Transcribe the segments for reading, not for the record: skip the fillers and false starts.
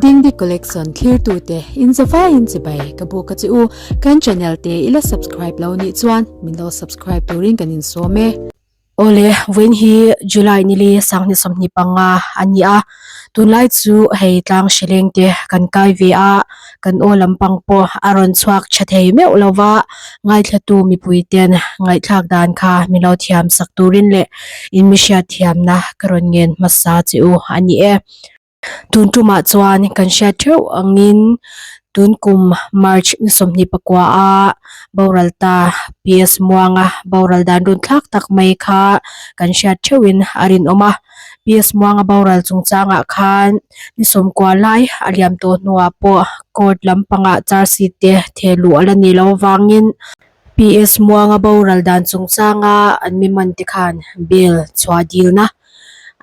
Dingdi Collection thlirtute in zavaiin chibai ka buk a che u. Kan channel te i la subscribe lo nih chuan min lo subscribe turin kan insawm e. Awle, vawiin hi July nili sanghnih 25 a ni a, tunlai chu hei tlang hrileng te kan kai ve a, kan aw lampang pawh a rawn chhuak tha thei meuh lo va, ngaithlatu mipui ten ngaihthlak dan kha min lo thiam sak turin leh in mi hriat thiamna ka rawn ngen hmasa che u a ni e. Tun tumah chuan kan hriat theuh angin tun kum March ni 29 a boral ta PS Muanga boral dan run thlak tak mai kha kan hriat theuhin a rinawm a. PS Muanga boral chungchangah khan ni 90 lai a liam tawh hnuah pawh court lampangah charge sheet te theh luh a la ni lo avangin PS Muanga boral dan chungchanga an mi man te khan bail chhuah dilna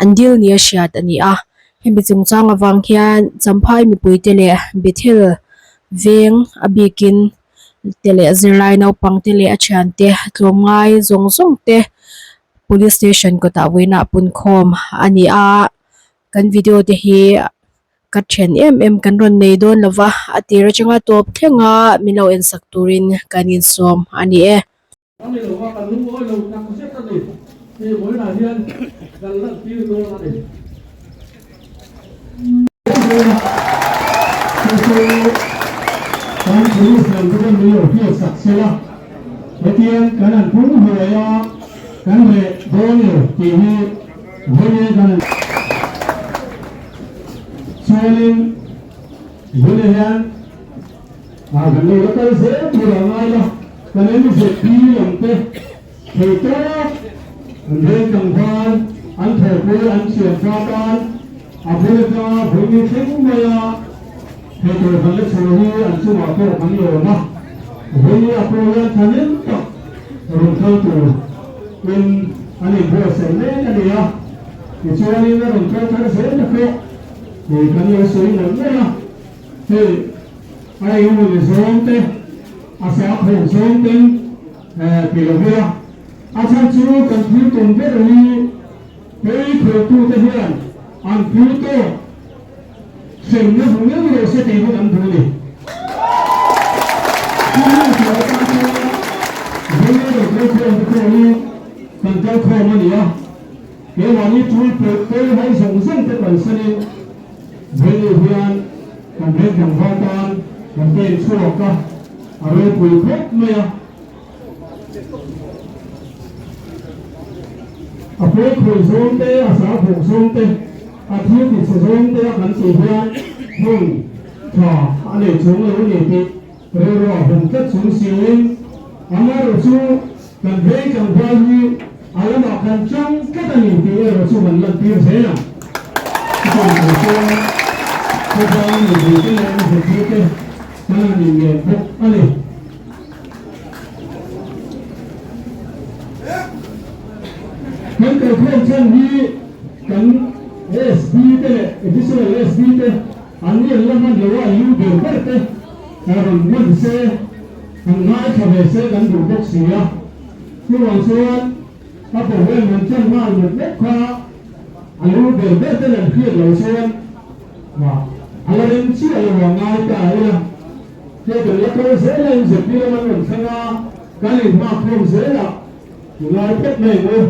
an dil nia hriat a ni a. Hemi chungchang avang hian Champhai mipuite leh Bethel veng a bikin te leh zirlai naupang te leh a thiante tlawmngai zawng zawng te Police Station kawtah vawiinah punkhawm a ni a. Kan video te hi ka then em em kan rawn nei dawn lo va, a tir atanga tawp thleng a min lo en sak turin kan insawm a ni e. A ni lo va, kan lungawi lo tak zet a ni tih vawiinah hian kan lantir dawn a ni. Kan police lam te pawn min lo hriat sak se la, hetiang kan han pung huai a, kan reh dawn lo tih hi vawiin kan han Chuanin vawiin hian kan lo la kal zel tur a ngai la, kan MZP lam te thei tawp an veng tlangval an thawhpui an thiam fa tan a bul atanga vawiin thleng mai a thei tur kan la chhuah hi an chungah pawh kan lawm a, vawiin a pawh hian thahnem tak rawn kal tur in an inbuatsaih mek a ni a, tichuanin a rawn kal thar zel te pawh kan lo sawi mawlh mawlh a, hei a engemaw ni zawng te a sakhaw zawng ten ti lo ila a chhan chu kan thil tum ber hi hei khawltute hian an thil tawk hremna hmu ngei lo se tih hi kan duh a ni. Chumi tur atan chuan vawiin lo kal khawm te pawh hi kan kal khawm a ni a, keimahni tul pawh pawi ho zawng zawng te kalsanin vawiin hian kan veng tlangval tan kan pen chhuak a, a ropui khawp mai a. A pawi khawih zawng te, a sa phawk zawng te, a thil ti chhe zawng te a kan tih hian hmun tha a nei chung lo a ni tih rilru a hum tlat chung siin amaherawh chu kan veng tlangval hi a lamah kan chang tlat a ni tih erawh chu kan lantir zel ang. Chutiang tur chuan khawtlang mipuite leh mizepute kan han inngen bawk a ni. Kan kalkhawm chhan hi kan SB te leh Additional SB te an ni an la hman lo a, an lu ber ber te rawn hman se, han ngaithla ve se kan duh bawk si a. Chuvang chuan a program han chan nghal mawp mawp kha a lu ber ber ten an hriat loh chuan a la rem chiah lo a ngai ta ila. Hei kan la kal zel a, MZP lam an rawn thleng a, kan inhmakhawm zel a, i ngai phawt mai ang u.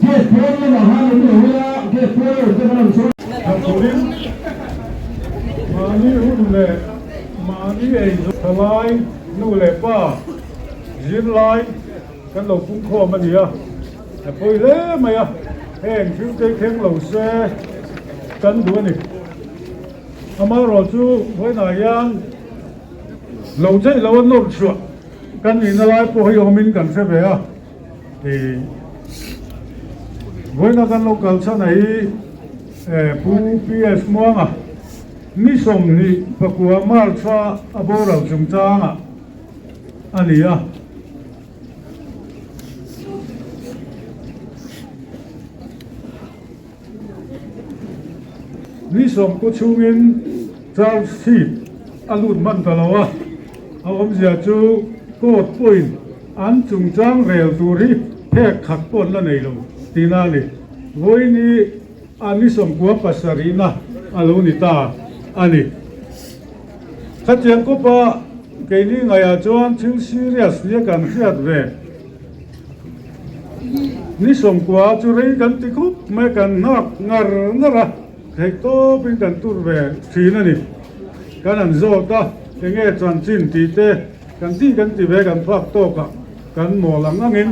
Gate pawn lamah khan awm lo ila, gate pawn a awm te khan an sawi. Thakhurin mahni hun leh mahni ei thalai nu leh pa zirlai kan lo pungkhawm a ni a, a pawi hle mai a, heng thil te thleng lo se kan duh a ni. Amaherawhchu vawiinah hian Lo theih lo a nawr chhuah kan nihna lai pawh hi awmin kan hre ve a, ih vawiina kan lo kal chhan a hi Pu PS Muanga ni 29 March a a boral chungchangah. a ni a. Ni sawmkaw chhungin charge sheet a lut hman ta lo a, a awmzia chu court pawhin an chungchang rel tur hi phek khat pawh an la nei lo tihna a ni. Vawiin hi a ni sawmkua pasarihna a lo ni ta a ni. Khatiang kawpa keini ngaihah chuan thil serious nia kan hriat ve. Ni sawmkua chu rei kan ti khawp mai kan nghak ngar ngar a, theih tawpin kan tur ve thin a ni. Kan han zawt a, enge chanchin tih te kan tih kan ti ve kan phak tawkah kan mawl ang angin.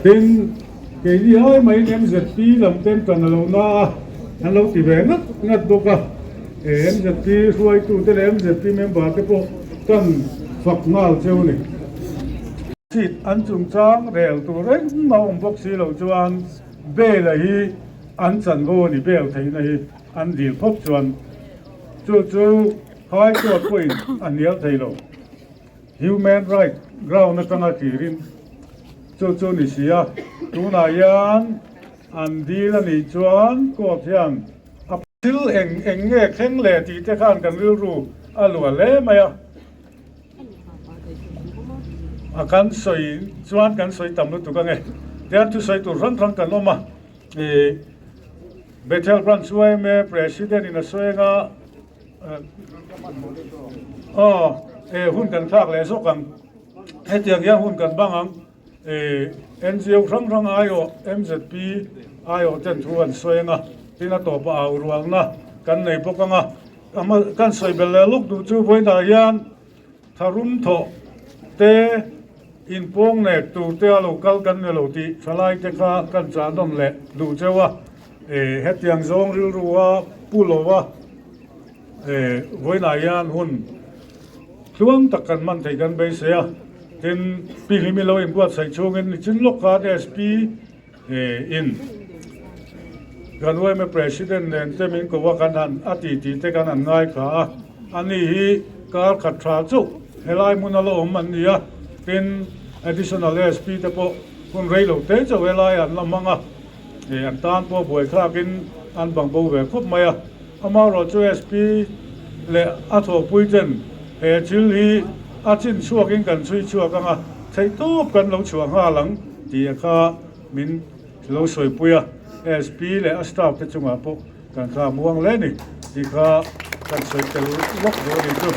Tin, keini ai maiin MZP lam ten tan a lo na a, an lo ti ve ngat ngat bawk a. MZP hruaitute leh MZP member te pawh kan fak nghal cheu a ni. Seat an chungchang rel tur engmah awm bawk si lo chuan bail a hi an chanvo a ni, bail theihna hi an dil phawt chuan chu chu High Court pawhin a hnial thei lo. Human right ground atanga tlirin chu chu ni si a, tunah hian an dil a nih chuan court hian a Thil eng eng nge thleng le tih te khan kan rilru a luah hle mai a. A kan sawi chuan kan sawi tam lutuk ange. Tian thusawi tur hrang hrang kan awm a. Ih Bethel Branch yma President in a sawi anga aw eh hun kan thlak leh zawk ang. Hetiang hian hun kan bang ang. NGO hrang hrang aiawh MZP aiawh ten thu an sawi ang a, tin a tawpah au rualna kan nei bawk ang a. Kan sawi belh leh lawk duh chu vawiinah hian tharum thawh te inpawng nek tur te a lo kal kan ni lo tih thalai te kha kan chah nawn leh duh cheu a. Hetiang zawng rilru a pu lo a, vawiinah hian hun Tluang tak kan hman theih kan beisei a, tin Pi Hlimi lo inbuatsaih chhungin nichin lawk khan SP in kan yma President nen te min ko a kan han a ti tih te kan han ngaithla a, ani hi kar khat tha chauh helai hmun a la awm an ni a, tin Additional SP te pawh hun rei lo te chauh helai an la hmang a, an tan pawh buaithlakin an bang bo ve khawp mai a. Amaherawh chu SP leh a thawhpui ten he thil hi a chin chhuakin kan chhui chhuak ang a, theihtawp kan lo chhuah nghal ang tih kha min lo sawipui a, SP leh a staff te chungah pawh kan thla muang hle ni tih kha kan sawi tel lawk duh a ni chu.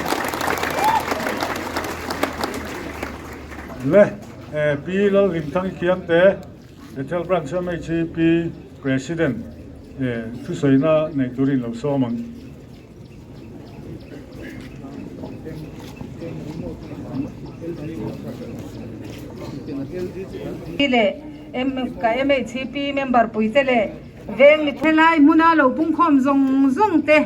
Le Pi Lalhlimthang Khiangte. Bethel Branch MHP President thusawiina nei turin lo sawm ang. Leh ka MHP member puite leh veng mi Helai hmuna lo pungkhawm zawng zawng te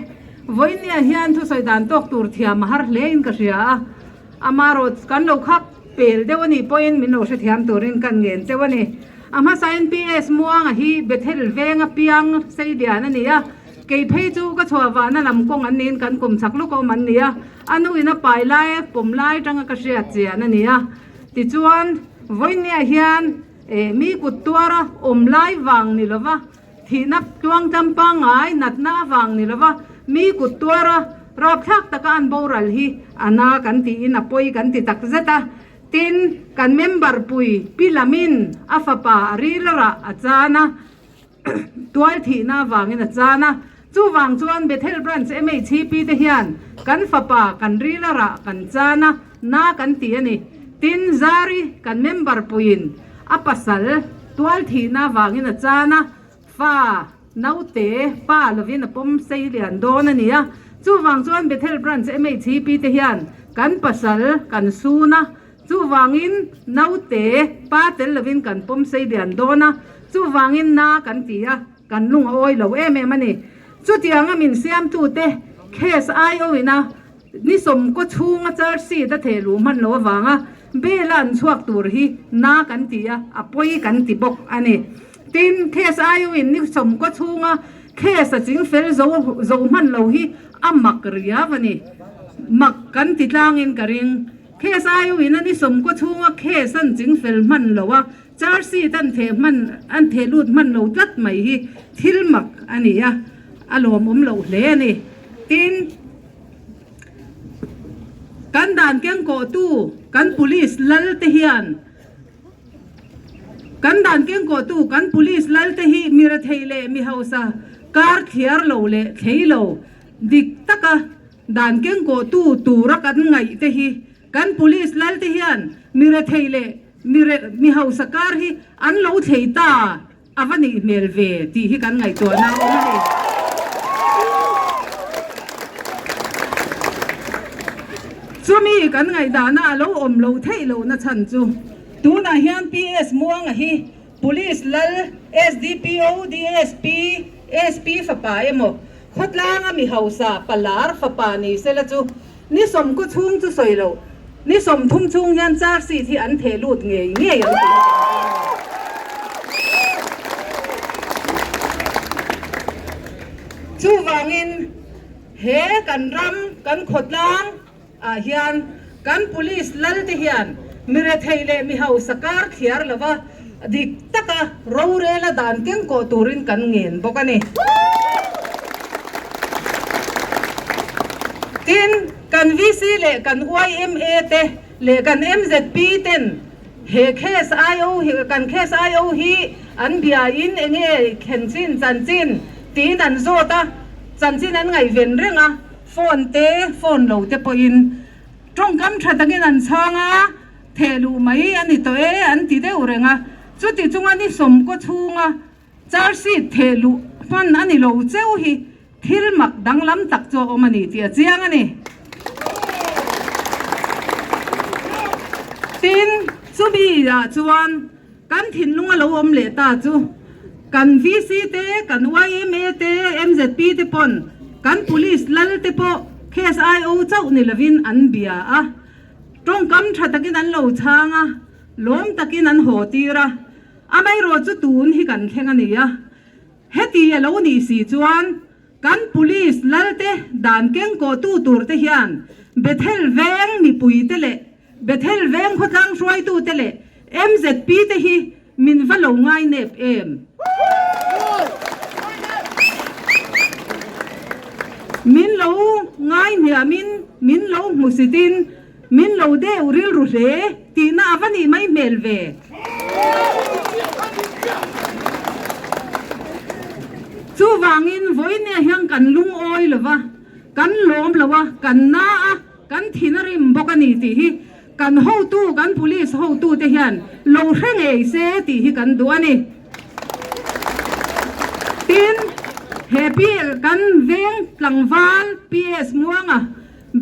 vawinia hian thusawi dan tawk tur thiam a har hle in ka hria a. Amarawt kan lo khak pel deuh a nih pawhin min lo hrethiam turin kan ngen cheu a ni. A hmasain PS Muanga hi Bethel venga piang Seidian a ni a, kei phei chu ka chhuah vahna lam kawng an niin kan kum chak lawk a awm an ni a, a nuin a pai lai a pawm lai atanga ka hriat chian a ni a. Tichuan, vawinia hian mi kut tuara awm lai vang ni lova, Thihna tluangtlam pangngai natna avang ni lova mi kut tuara rapthlak taka an boral hi a na kan tiin a pawi kan ti tak zet a. Tin, kan member pui Pi Lamin a fapa a ril a rah a chan a, tual thihna avangin a chan a. Chuvang chuan Bethel Branch MHCP te hian kan fapa kan ril a rah kan chan a, na kan ti a ni. Tin, Zari kan member puiin a pasal tual thihna avangin a chan a, fa naute pa lovin a pawm sei lian dawn a ni a. Chuvang chuan Bethel Branch MHCP te hian kan pasal kan sun a, chuvangin naute pa tel lovin kan pawm sei lian dawn a, chuvangin na kan ti a, kan lung a awi lo em em a ni. Chutianga min siamtute case IO ina Ni sawmkaw chhunga charge sheet a theh luh hman loh avanga bail a an chhuak tur hi na kan ti a, a pawi kan ti bawk a ni. Tin, case IO in ni sawmkaw chhunga case a ching fel zo zo hman lo hi a mak riau a ni. Mak kan ti tlangin ka ring. Case IO in a ni sawmkaw chhunga case an ching fel hman lo a, charge sheet an theh hman an theh lut hman lo tlat mai hi thil mak a ni a, a lawmawm loh hle a ni. Tin, kan dan kengkawhtu kan police lal te hian Kan dan kengkawhtu kan police lal te hi mi rethei leh mi hausa kar thliar lo leh thlei lo dik taka dan kengkawhtu tura kan ngaih te hi kan police lal te hian mi rethei leh mi mi hausa kar hi an lo thlei ta a va nih hmel ve tih hi kan ngaihtuahna a awm a ni. Chumi kan ngaihdahna a lo awm loh theih lohna chhan chu tunah hian PS Muanga hi Police lal SDPO, DSP, SP fapa emaw khawtlanga mi hausa palar fapa ni sela chu ni sawmkaw chhung chu sawi loh ni 30 chhung hian charge sheet hi an theh lut ngei ngei ang tih hi kan ring a ni. Chuvangin he kan ram kan khawtlang ah hian kan police lal te hian mi rethei leh mi hausa kar thliar lova dik taka rorela dan kengkawh turin kan ngen bawk a ni. Tin, kan VC leh kan yma te leh kan MZP ten he case IO hi kan case IO hi an biain enge thlen chin chanchin tiin an zawt a, chanchin an ngaihven reng a. Phone te, phone lo te pawhin tawngkam tha takin an chhang a, theh luh mai a ni tawh e an ti deuh reng a. Chuti chunga ni sawmkaw chhunga charge sheet theh luh hman a ni lo cheu hi thil mak danglam tak chu a awm a ni tih a chiang a ni. Tin, chumi ah chuan Kan thinlung a lo awm leh ta chu kan VC te, kan yma te, MZP te pawn kan police lal te pawh case IO chauh ni lovin an bia a, tawngkam tha takin an lo chhang a, lawm takin an haw tir a, amaherawh chu tun hi kan thleng a ni a, heti a lo nih si chuan Kan police lalte dan kengkawhtu turte hian Bethel veng mipuite leh Bethel veng khawtlang hruaitute leh MZP te hi min va lo ngai nep em? Min lo ngai hniamin, min lo hmusitin, min lo deuh rilru hle tihna a va nih mai hmel ve. Chuvangin vawinia hian kan lungawi lo va, kan lawm lo a, kan na a, kan thin a rim bawk a ni tih hi kan hotu, kan police hotute hian lo hre ngei se tih hi kan duh a ni. Tin, he pi kan veng tlangval PS Muanga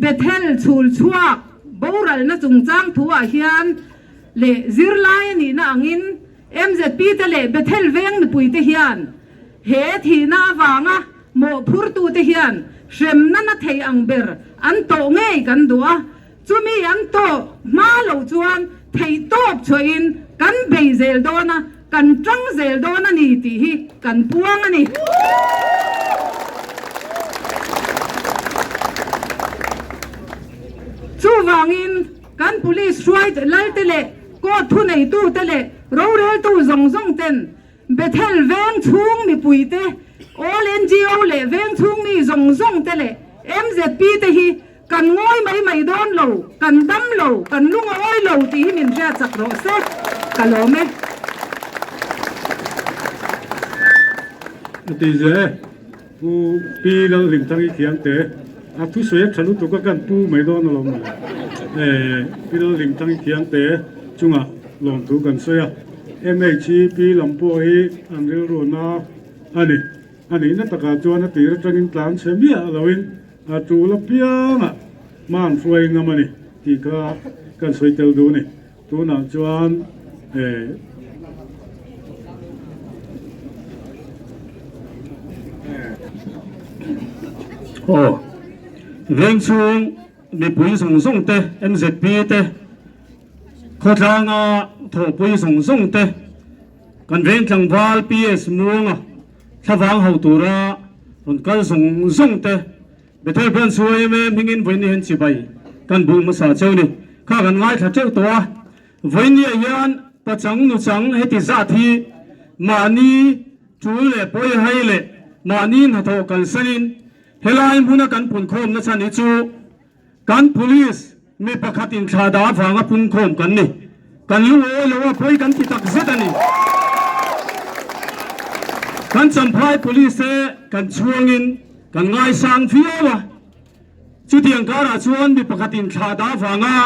Bethel chhul chhuak boralna chungchang thuah hian leh zirlai a nihna angin MZP te leh Bethel veng mipuite hian he thihna avanga mawhphurtute hian hremna na thei ang ber an tawh ngei kan duh a, chumi an tawh hma loh chuan theihtawp chhuahin kan bei zel dawn a, kan tang zel dawn a ni tih hi kan puang a ni. Chuvangin. Kan police hruai lalte leh court thuneitute leh roreltu zawng zawng ten Bethel veng chhung mipuite, All NGO leh veng chhung mi zawng zawng te leh MZP te hi kan ngawi mai mai dawn lo, kan dam lo, kan lungawi lo tih hi min hriat chak rawh se, ka lawm e. A ti zel e. Pu Pi Lalhlimthangi Khiangte, a thusawi a tha lutuk a kan pu mai dawn alawm mawle. Pi Lalhlimthangi Khiangte chungah lawmthu kan sawi a, MHEP lam pawh hi an rilruhna a ni. A nihna takah chuan a tir atangin tlan chhe miah loin a tul apiangah hma an hruai ngam a ni tih kha kan sawi tel duh a ni. Tunah chuan eh. Aw, veng chhung mipui zawng zawng te, MZP te, khawtlanga thawhpui zawng zawng te, kan veng tlangval PS Muanga thlavang ho tura rawn kal zawng zawng te, Bethel Branch YMA hmingin vawiin hian chibai kan bul hmasa cheu ni. kha kan ngaithla teuh tawh a. Vawinia hian pachang nuchang heti zat hi mahni tul leh pawi hai leh mahni hnathawh kalsanin helai hmuna kan punkhawmna chhan hi chu kan police mi pakhat inthlahdah avanga punkhawm kan ni. Kan lungawi lo a, pawi kan ti tak zet a ni. Kan Champhai police te kan chhuangin kan ngaisang viau a, chutiang karah chuan mi pakhat inthlahdah avanga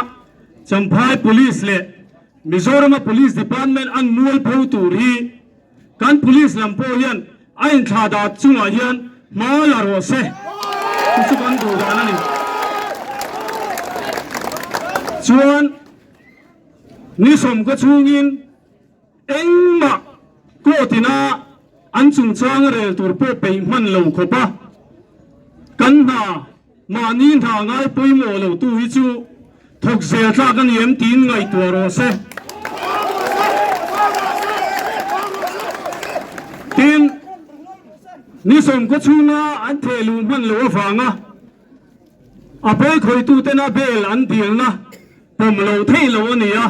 Champhai Police leh Mizorama Police Department an mualpho tur hi kan Police lam pawh hian a inthlahdah chungah hian hma la rawh se chu chu kan duh dan a ni. Chuan ni sawmkaw chhungin Engmah court ina an chungchang a rel tur pawh peih hman lo khawp a, kan hna mahni hna ngai pawimawh lo tu hi chu thawk zel tlak a ni em tiin ngaihtuah rawh se. Tin, ni sawmkaw chhunga an theh luh hman loh avanga a pawikhawitutena bail an dilna pawm loh theih loh a ni a.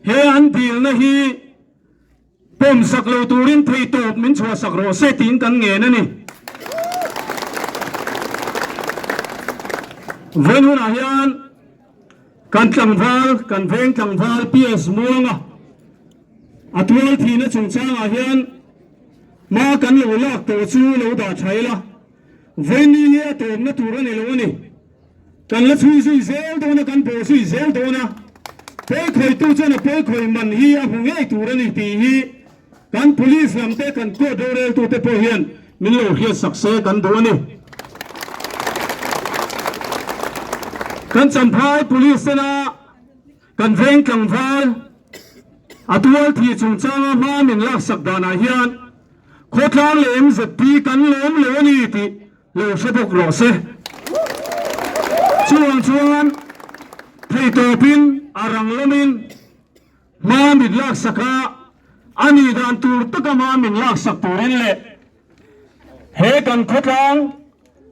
He an dilna hi pawm sak lo turin theihtawp min chhuah sak rawh se tiin kan ngen a ni. Vawiin hunah hian kan tlangval, kan veng tlangval PS Muanga a tual thihna chungchangah hian hma kan lo lak tawh chu lo dah tha ila, vawiin ni hi a tawpna tur a ni lo a ni. Kan la chhui zui zel dawn a, kan bawh zui zel dawn a, pawikhawihtu chuan a pawikhawih man hi a hmu ngei tur a ni tih hi kan police lam te, kan court roreltute pawh hian min lo hriat sak se kan duh a ni. Kan Champhai police tena kan veng tlangval a tual thih chungchanga hma min laksak danah hian khawtlang leh MZP kan lawm lo a ni tih Lo hre bawk rawh se. Chuvang chuan theitawpin a rang lamin hma min laksak a, a nih dan tur taka hma min laksak turin leh he kan khawtlang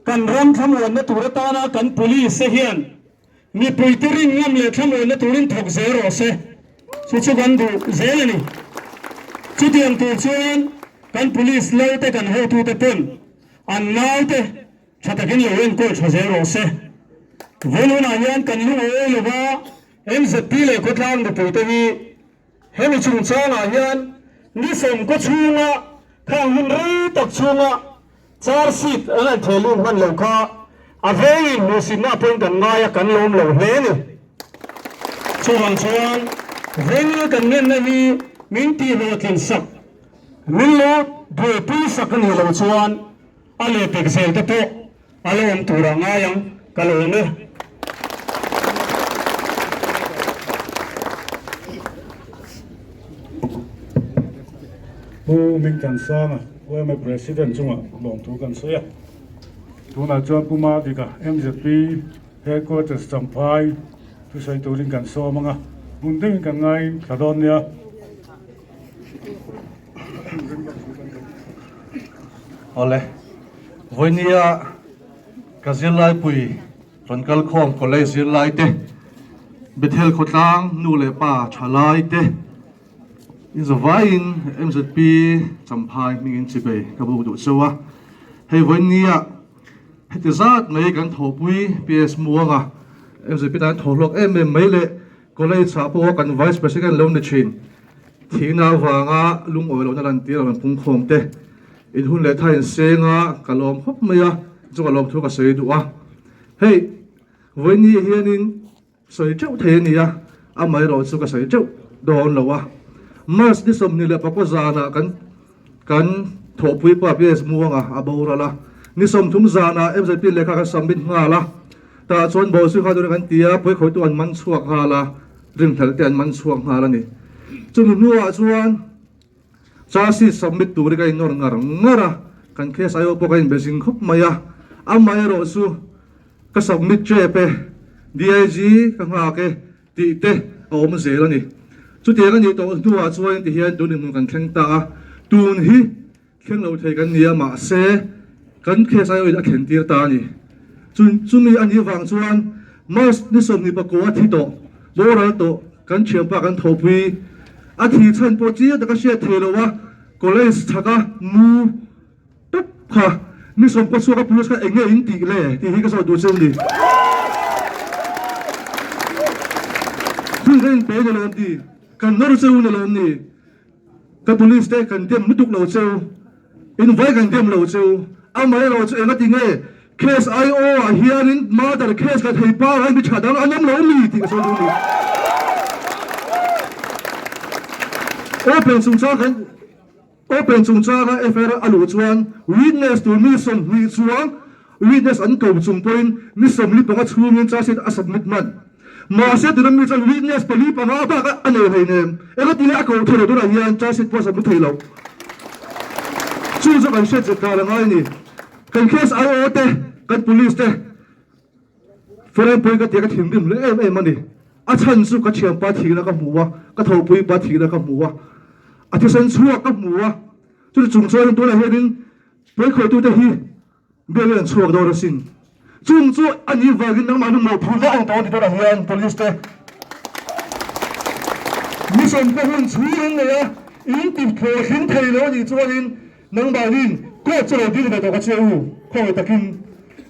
kan ram thlamuanna tur atana kan police te hian Mipuite rin ngam leh thlamuanna turin thawk zel rawh se, chu chu kan duh zel a ni. Chutiang tur chuan kan police lo te kan hotute pawn an naute tha takin lo enkawl tha zel rawh se. Vawiin hunah hian kan lungawi lova MZP leh khawtlang mipuite hi Hemi chungchangah hian ni sawmkaw chhunga khang hun rei tak chhunga charge sheet an han theh lut hman lo kha a vengin hmuhsitna pawhin kan ngai a, kan lawm lo hle a ni. Chuvang chuan vengil kan ngenna hi min tihhlawhtlin sak, min lo buaipui sak a nih loh chuan a lehpek zel te pawh A lo awm turah ngai ang, ka lawm e. Pu Mingthansanga, YMA President chungah lawmthu kan sawi a. Tunah chuan Pu Madika, MZP Headquarters Champhai thusawi turin kan sawm ang a, hmun deuhin kan ngai thla dawn nia. Awle, vawinia ka zirlaipui rawn kal khawm college zirlai te, Bethel khawtlang nu leh pa thalai te, in zavaiin MZP Champhai hmingin chibei ka buk duh cheu a. Hei vawinia heti zat mai kan thawhpui PS Muanga MZP tan thaw hlawk em em mai leh College ah pawh kan Vice President lo ni thin. Thihna avanga lungawi lohna lantir a rawn pung khawm te. In hun leh tha in seng a, ka lawm khawp mai a, chu ka lawm thu ka sawi duh a. Hei, vawiini hianin sawi teuh thei a ni a, amaherawh chu ka sawi teuh dawn lo a. March ni 24 zanah kan kan thawhpui pa PS Muanga a boral a, ni 30 zanah MZP lehkha kan submit nghal a, tah chuan Bawlsui kha tuna kan ti a, pawikhawihtu an man chhuak nghal a, rinhlelh te an man chhuak nghal a ni. Chumi hnuah chuan charge sheet submit turin ka innawr ngar ngar a, kan case aiawh pawh ka inbe zing khawp mai a, amaherawh chu ka submit tep e, DIG ka nghak e, Tih te a awm zel a ni. Chutiang a nih tawh hnuah chuan ti hian tun inhmun kan thleng ta a, tun hi thleng lo thei kan ni a, mahse kan case aiawhin a thlen tir ta a ni. Chumi a nih vang chuan March ni 24 a thi tawh. Boral tawh kan thianpa kan thawhpui a thih chhan pawh chiang taka hriat thei lo a, college chhaka mu tawp kha ni sawmkua chhuaka police kha eng nge in tih le tih hi ka zawt duh che ni. Hun kan inpe ni lo ni, kan nawr cheu ni lo ni. Ka police te kan dem lutuk lo cheu, in vai kan dem lo cheu, amaherawh chu engati nge case IO ah hianin murder case ka thei pa ai mi tha dang an awm lo mi tih ka sawi duh a ni. Open chungchang kan open chungchanga FIR a luh chuan witness tur mi 20 chuang witness an ko chung pawhin mi 45 chhungin charge sheet a submit man. Mahse tuna mi chuan witness pali panga bak a nei hleinem. Engati nge a koh thei lo tunah hian charge sheet pawh a submit thei lo. Chu chu kan hriat zet dan a ngai a ni. Kan case IO te, kan police te foreign pawhin ka tia ka thinrim hle em em a ni. A chhan chu ka thianpa thihna ka hmu a, ka thawhpuipa thihna ka hmu a, a thisen chhuak ka hmu a. Chuti chung chuanin tunah hianin pawikhawitute hi Bial in an chhuak dawn asin. Chung chu a nih vangin nangmah nu mawhphurhna ang tawh a ti dawnah hian Police te mission pawh hun chhung an nei a, in ti hlawhtling thei lo a nih chuanin nangmahnin court chu lo dil ve tawh ka che u, khawngaih takin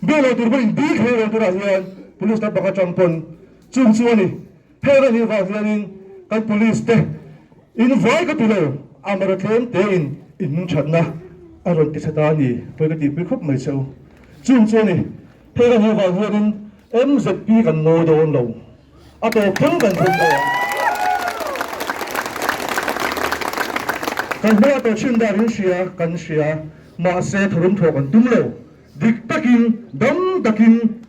bial lo tur pawhin in dil thei lo tunah hian Police tam pakhat atang pawn chung chu a ni. Heng a nih vang hianin kan Police te in vai ka ti lo, amara tlem tein in hmingthatna a rawn ti chhe ta a ni, pawi ka tihpui khawp mai che u. Chung chu a ni, heng a nih vang hianin MZP kan ngawi dawn lo, a tawp thleng kan thleng dawn. Kan hma tawh thin dan in hria, kan hria, mahse tharum thawh kan tum lo, dik takin, dam takin,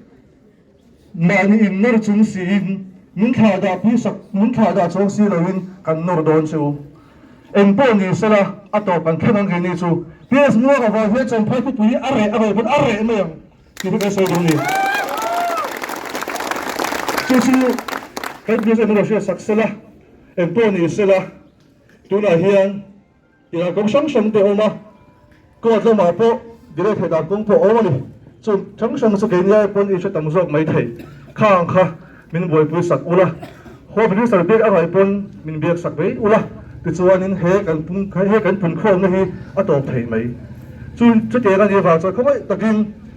Mahni in nawr chung siin min thlah dah pui sak, min thlah dah chuang si loin kan nawr dawn che u. Eng pawh ni sela a tawp kan thleng ang keini chu. PS Muang avang hian Champhai khawpui hi a reh a ngaih pawn a reh mai ang tih hi kan sawi duh a ni. Chu chu kan PS em erawh hriat sak sela, eng pawh ni sela tunah hian Tirah kawng hrang hrang te a awm a, court lamah pawh direct theih dan kawng pawh a awm a ni. Chung hrang hrang chu keini ai pawn i hre tam zawk mai thei. Kha ang kha min buaipui sak ula, Home Minister biak a ngaih pawn min biak sak mai ula, tichuanin he kan pung he kan punkhawmna hi a tawp thei mai. Chu chutiang a nih avang chuan khawngaih takin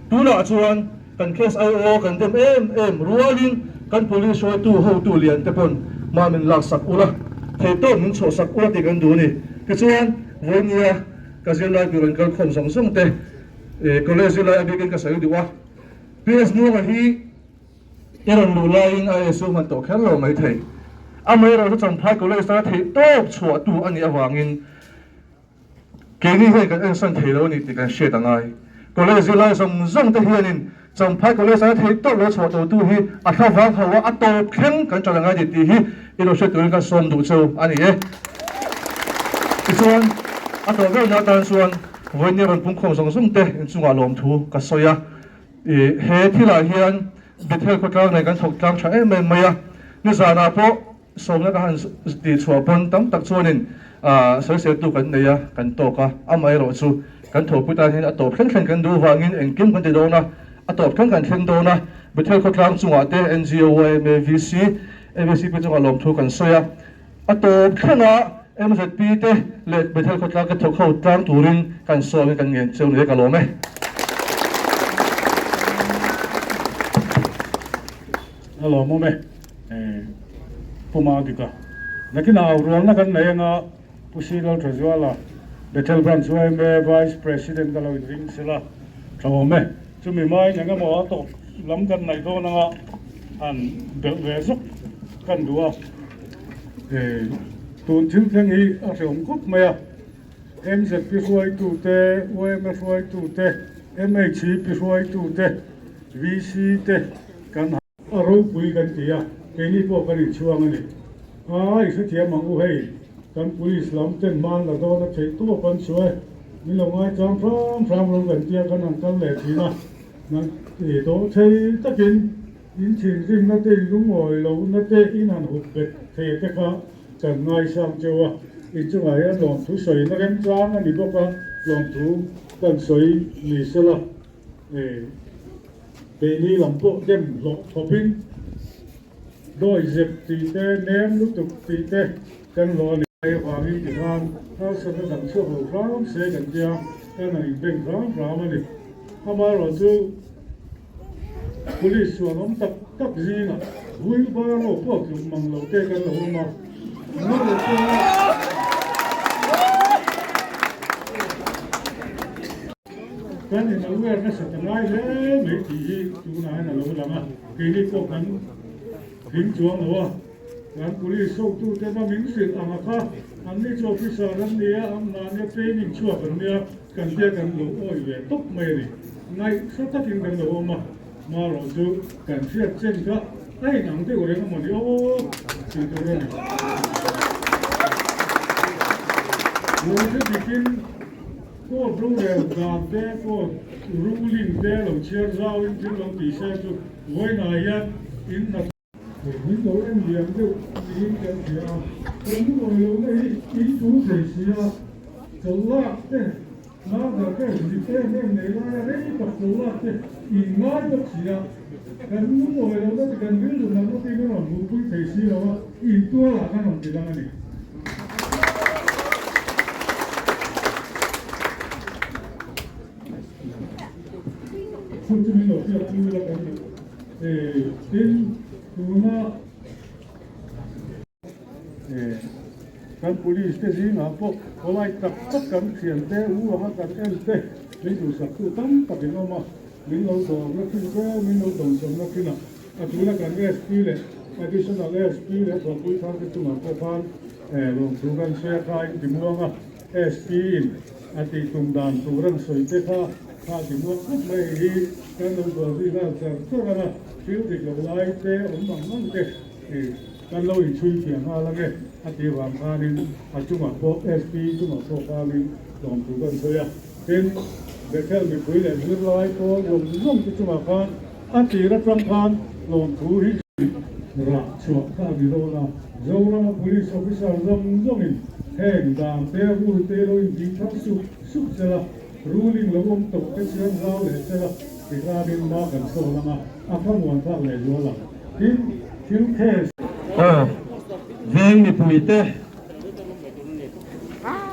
tunah chuan Kan case IO kan dem em em rualin kan police hruaitu hotu lian te pawn mah min laksak ula, theihtawp min chhuahsak ula tih kan duh a ni. Tichuan, vawinia ka zirlai tur an kalkhawm zawng zawng te college zirlai a bikin ka sawi duh a. PS Muanga hi i rawn luh laiin ISU hman tawh kher lo mai thei. Amaherawhchu chu Champhai College tana theihtawp chhuahtu a nih avangin Keini hian kan ensan thei lo a ni tih kan hriat a ngai. College zirlai zawng zawng te hianin Champhai College aia theih tawp lo chhuah totu hi a thla vang ho a, a tawp thleng kan ṭan a ngai ni tih hi i lo hriat turin kan sawm duh cheu a ni e. Tichuan, a tawh ber na atan chuan vawinia rawn pungkhawm zawng zawng te inchungah lawmthu ka sawi a. I he thilah hian Bethel khawtlang nen kan thawk tlang ṭha em em mai a, nizanah pawh Sawmna ka han tih chhuah pawn tam tak chuanin sawiseltu kan nei a, kan tawk a, amaherawh chu kan thawhpui tan hian a tawp thleng thleng kan duh vangin engkim kan ti dawn a, a tawp thleng kan thleng dawn a, Bethel khawtlang chungah te NGO, yma, VC, MACP chungah lawmthu kan sawi a, a tawp thlenga MZP te leh Bethel khawtlang te thawk ho tlang turin kan sawmin kan ngen cheu ni e ka lawm e. A lawmawm e. Pu Madika. Nakinah au rualna kan nei anga Pu Si Lalthazuala, Bethel Branch yma Vice President ka lo inring sela tha awm e. Chumi hmain eng emaw a tawk lam kan naih dawn anga han belh ve zuk kan duh a. Tun thil thleng hi a hreawm khawp mai a. MZP hruaitute, yma hruaitute, MHP hruaitute, VC te kan. A ropui kan ti a, keini pawh kan inchhuang a ni. A, i hrethiam ang u hei, kan police lam ten hma an la dawn a theih tawp an chu e, min lo ngaichang hram hram lo kan tia kan han kal leh thin a, nang i dawh thei takin in thinrimna te in lungawi lohna te in han hup bet thei te kha kan ngaisang cheu a, inchungah hian lawmthu sawina remchang a ni bawk a, lawmthu kan sawi ni sela. Keini lam pawh dem hlawh khawpin Dawihzep tih te, nem lutuk tih te kan hlawh a ni. Hei avangin tikhan harsatna dang chhuak lo hram se kan tia kan han inbeng hram hram a ni. Amaherawhchu Police chuan awm tak tak zingah wheelbarrow pawh tluk mang lo te kan lo awm a. Kan in aware nasa ta ngai hle mai tih hi tunah hian a lo lang a, keini pawh kan hlim chuang lo a, kan police hotute na min hrilh ang a kha, anni chu officer an ni a, an mahnia training chhuak an nia, kan tia kan lo awih ve tawp mai a ni. Ngaihhla takin kan lo awm a, marawh chu kan hriat chen kha a inang deuh reng a mawni aw tih tur a ni. Lungte dikin. Court rorel dan te, court ruling te lo chhiar zauin thil lo tih se chu vawiinah hian in hna min lo en liam deuh niin kan hria a, kan lungawi lohna hi in tul thei si a, chawlh lak te, murder case dik em em nei laia rei tak chawlh lak te in ngai bawk si a, kan lungawi lohna te kan rilru natna te in a rawn hmuhpui thei si lo a, in tualah kan rawn ti lang a ni. Chu chu min lo hriat chu ila kan duh tin tuna kan police te zingah pawh khawlai tak tak kan thian te u anga kan en te min duhsak tu tam tak in awm a min lo dawrna thin te min lo dawnsawmna thin a. A tuna kan SP leh Additional SP leh Thawhpui thar te chungah pawh khan lawmthu kan sawi a, kha a intimuang a, SP in a tih tum dan tur an sawi te kha kha a timuang khawp mai hei hi kan lo bual zui nghal char char ang a, thil dik lo lai te awm ang ang te kan lo inchhui thiam nghal ang e a tih vang khanin a chungah pawh SP chungah pawh khanin lawmthu kan sawi a, tin Bethel mipui leh zirlai pawl zawng zawng te chungah khan A tir atang khan lawmthu hi rah chhuah kha a ni dawn a, Zorama Police Officer zawng zawngin heng dan te rule te lo intih thar sup sup sela, ruling lo awm tawh te chuan zau leh sela tikhanin ma kan sawn ang a, a thlamuan thlak leh zual ang. Tin, thil case. Aw, veng mipuite,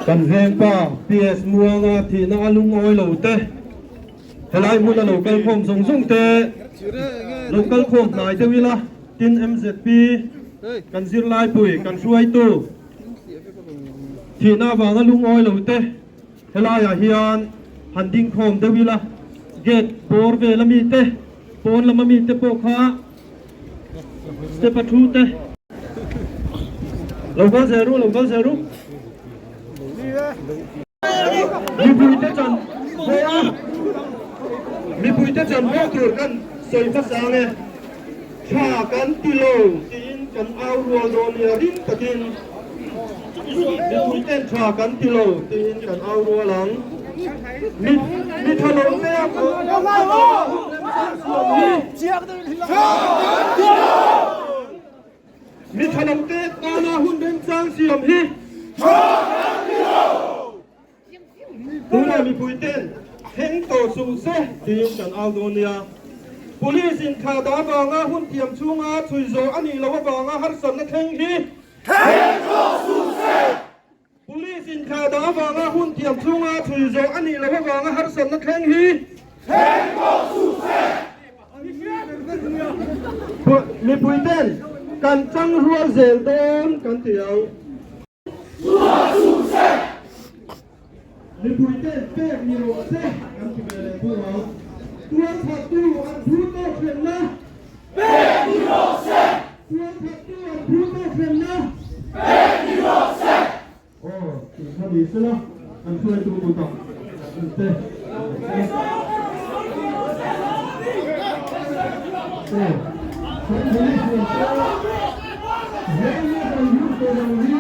kan vengpa PS Muanga thihna a lungawi lo te, Helai hmuna lo kal khawm zawng zawng te lo kal khawm hnai deuh ila, tin MZP kan zirlaipui kan hruaitu thihna avanga lungawi lo te helaiah hian han ding khawm deuh ila, gate bawr vel ami te pawn lam ami te pawh kha step a thu te lo kal zel ru lo kal zel ru. Mipuite chan pawh a, mipuite chan pawh tur kan sawi hmasa ang e. Tha kan ti lo tiin kan au rual dawn nia ring takin mipuiten tha kan ti lo tiin kan au rual ang. Mi mi tha lo te a Mi tha lo te tana hun remchang siam hi tha kan ti lo. Tunah mipui ten thleng tawh suh se tiin kan au dawn nia. Police in thla dah avanga hun thiam chhunga chhui zawh a nih loh avanga harsatna thleng hi thleng tawh suh se. Police in thla dah avanga hun thiam chhunga chhui zawh a nih loh avanga harsatna thleng hi thleng tawh suh se. Mipui ten kan chang rual zel dawn kan ti ang. Mipui ten pek ni rawh se kan ti ve leh thung ang. Tualthattu an phu tawk hremna pek ni rawh se. Tualthattu an phu tawk hremna pek ni rawh se. Aw tih kha ni sela kan hruaitu kutah an te. Aw kan police lam pawh veng a kan hmuh tawh lo hi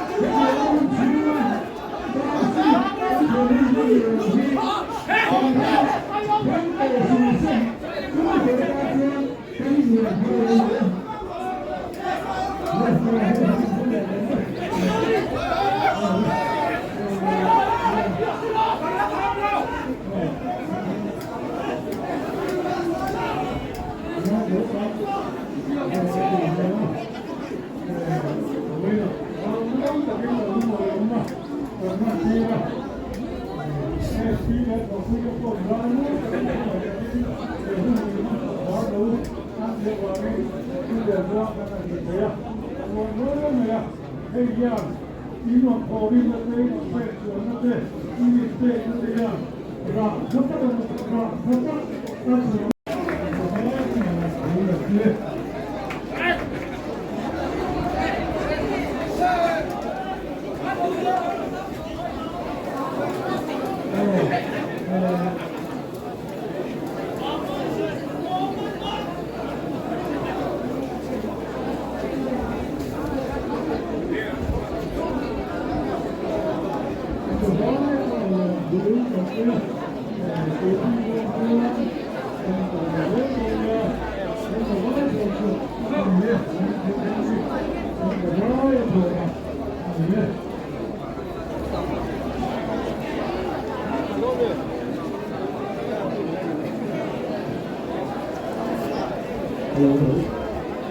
hetiang a hun chhunga taxi kan police lam ni lo hi kan ram thleng tawh suh se chumi tur atan chuan kan innuai phal lo a ni. Puia pawh ralmuang takin khawngaih takin he hun hi hmasa bar lo an tih avangin thil leh ruah kan han ti thei a, a nuam hle mai a, hei hian in rawn thawhrimna te, in rawn pek chuanna te, in inpekna te hian rah tha tak a rah tha tak a chhuah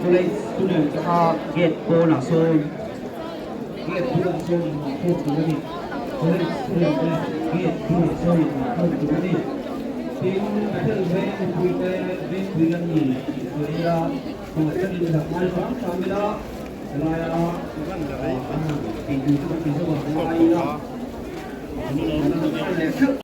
College student te kha gate pawnah sawn gate bulah sawn inhmuh khawm tur a ni college student te gate bulah sawn inhmuh khawm tur a ni tin Bethel veng mipui te vengpui an ni tih sawi ila kawt takin zak ngai hram hram ila helaia an han tih tur chu kan ti zo ang ngai ila kan han ngai leh theuh.